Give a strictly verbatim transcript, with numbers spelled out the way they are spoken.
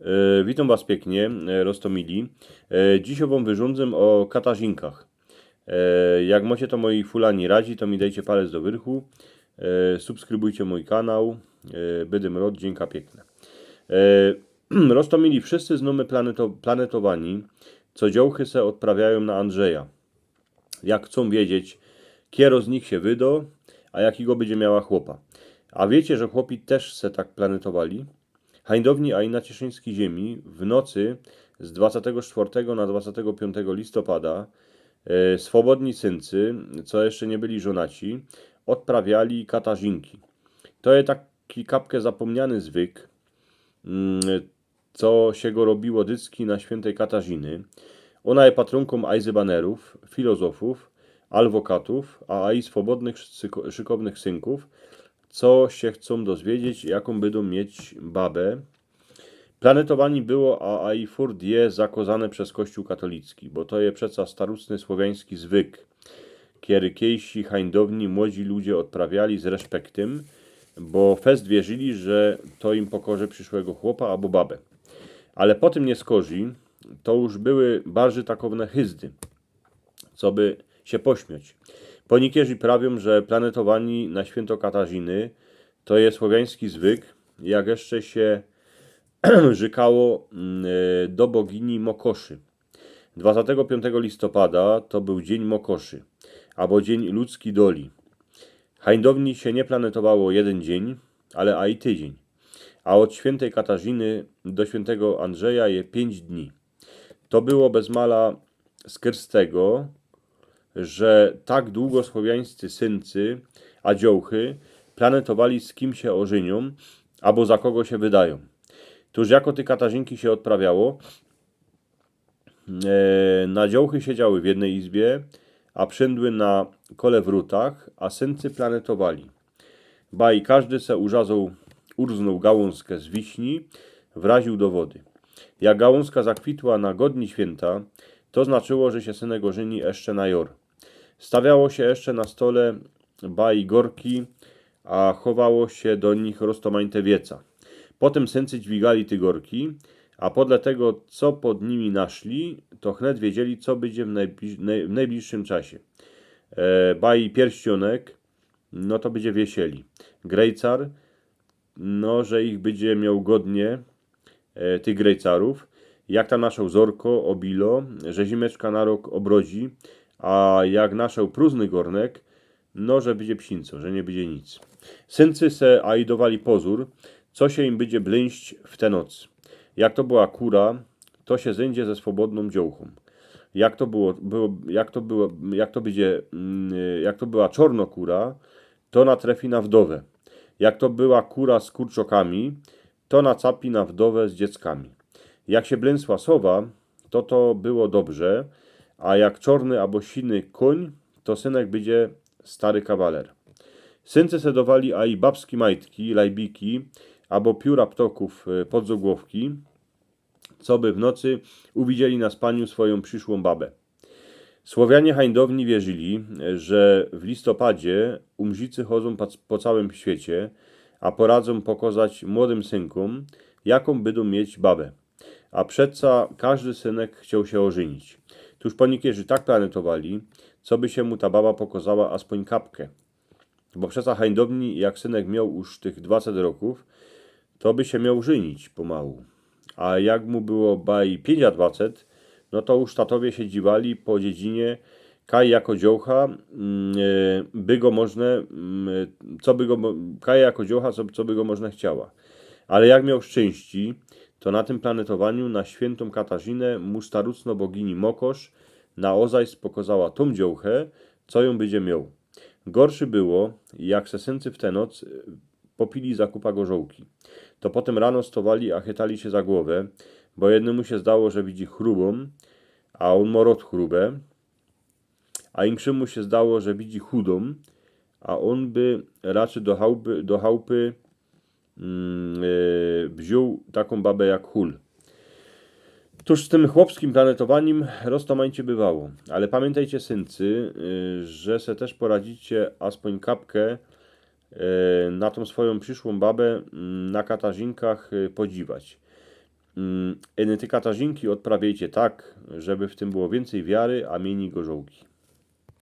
E, witōm was piyknie, e, roztōmili. E, dzisiej wōm wyrządzym ô Katarzinkach. E, jak mocie to moi fulani radzi, to mi dejcie palec do wyrchu. E, subskrybujcie mōj kanał. E, bydym rod, dziynka piykne. E, roztōmili, wszyscy znōmy planeto-, planetowani, co dziołchy se ôdprawiajōm na Andrzeja. Jak chcōm wiedzieć, kiero z nich sie wydo, a jakigo bydzie miała chłopa. A wiycie, że chłopi tyż se tak planetowali? Hańdowni, a i na cieszyńskij ziemi w nocy z dwadziestego czwartego na dwadziestego piątego listopada, e, swobodni syncy, co jeszcze niy byli żōnaci, ôdprawiali katarzinki. To je taki kapkã zapōmniany zwyk, mm, co sie go robiło dycki na świyntej Katarziny. Ôna je patrōnkōm ajzybanerōw, filozofōw, alwokatōw, a aj swobodnych, szyko-, szykownych synkōw, co sie chcōm dozwiedzieć, jakōm bydōm mieć babę. Planetowani było, a aj furt je zakŏzane bez Kościōł katolicki, bo to je przeca staruszny słowiański zwyk, kery kejsi hańdowni młodzi ludzie ôdprawiali z respektym, bo fest wierzyli, że to im pokŏże prziszłego chłopa abo babę. Ale potym niy skorzij, to już były bardzij takowne hyzdy, co by sie pośmioć. Pōniykiyrzi prawiōm, że planetowani na świyntej Katarziny to je słowiański zwyk, jak jeszcze sie rzykało, mm, e, do bogini Mokoszy. Dwadziestego piątego listopada to bōł dziyń Mokoszy, abo dziyń ludzkij doli. Hańdowni sie niy planetowało jedyn dziyń, ale aj tydziyń. A ôd świyntej Katarziny do świyntego Andrzeja je piyńć dni. To było bez mala skrz tego, że tak dugo słowiańscy syncy a dziołchy planetowali, z kim sie ôżyniōm, abo za kogo sie wydajōm. Tōż jako te katarzynki sie ôdprawiało? E, na dziołchy siedziały w jednyj izbie, a prziydły na kolewrōtach, a syncy planetowali. Baj kŏżdy se urzazoł, urznōł gałōnzkã z wiśni, wraziōł do wody. Jak gałōnzka zakwitła na godni świynta, to znaczyło, że sie synek ôżyni jeszcze na jŏr. Stawiało sie jeszcze na stole baj gorki, a chowało sie do nich roztōmańte wieca. Potym syncy dźwigali te gorki, a podle tego, co pod nimi naszli, to chnet wiedzieli, co bydzie w nojbliż-, noj-, w nojbliższym czasie. E, baj pierścionek, no to bydzie wiesieli. Grejcar, no, że ich bydzie mioł godnie, e, tych grejcarōw. Jak tam naszoł zŏrko, ôbilo, że zimeczka na rok ôbrodzi, a jak naszoł prōżny gornek, no, że bydzie psinco, że niy bydzie nic. Syncy se ajdowali pozōr, co sie im bydzie blyńść w te noc. Jak to była kura, to sie zydzie ze swobodnōm dziołchōm. Jak to było, było, jak to było, jak to bydzie, mm, jak to była czŏrno kura, to natrefi na wdowã. Jak to była kura z kurczokami, to nacapi na wdowã z dzieckami. Jak sie blyńsła sowa, to to było dobrze, a jak czŏrny abo siny kōń, to synek bydzie stary kawaler. Syncy se dŏwali aj babski majtki, lajbiki, abo piōra ptokōw, e, pod zogłowki, co by w nocy uwidzieli na spaniu swojōm prziszłōm babã. Słowianie hańdowni wierzyli, że w listopadzie umrzicy chodzōm po, po całym świecie, a poradzōm pokŏzać młodym synkōm, jakōm bydōm mieć babã. A przeca kŏżdy synek chcioł sie ôżynić. Tōż pōniykiyrzi tak planetowali, co by sie mu ta baba pokŏzała aspōń kapkã. Bo przeca hańdowni, jak synek mioł już tych dwacet rokōw, to by sie mioł żynić pomału. A jak mu było baj piyńciadwacet, no to już tatowie sie dziwali po dziedzinie, kaj jako dziołcha, mm, e, by go możne, mm, e, co by go mo-, kaj jako dziołcha, co, co by go możne chciała. Ale jak mioł szczynści, to na tym planetowaniu na świyntōm Katarzinã mu starucno bogini Mokosz na ôzajs pokŏzała tōm dziołchã, co jōm bydzie mioł. Gorszy było, jak se syncy w te noc, e, popili za kupa gorzołki. To potym rano stowali, a chytali sie za głowã, bo jednymu sie zdało, że widzi chrubōm, a ôn mŏ rŏd chrubã, a inkszymu sie zdało, że widzi chudōm, a ôn by raczy do chałpy, do chałpy, mm, e, wziōn takōm babã jak chul. Tōż z tym chłopskim planetowanim roztōmajcie bywało, ale pamiyntejcie, syncy, e, że se tyż poradzicie aspōń kapkã, e, na tōm swojōm prziszłōm babã, mm, na Katarzinkach, e, podziwać. Mm, Eny ty katarzinki ôdprawiejcie tak, żeby w tym było wiyncyj wiary, a miyni gorzołki.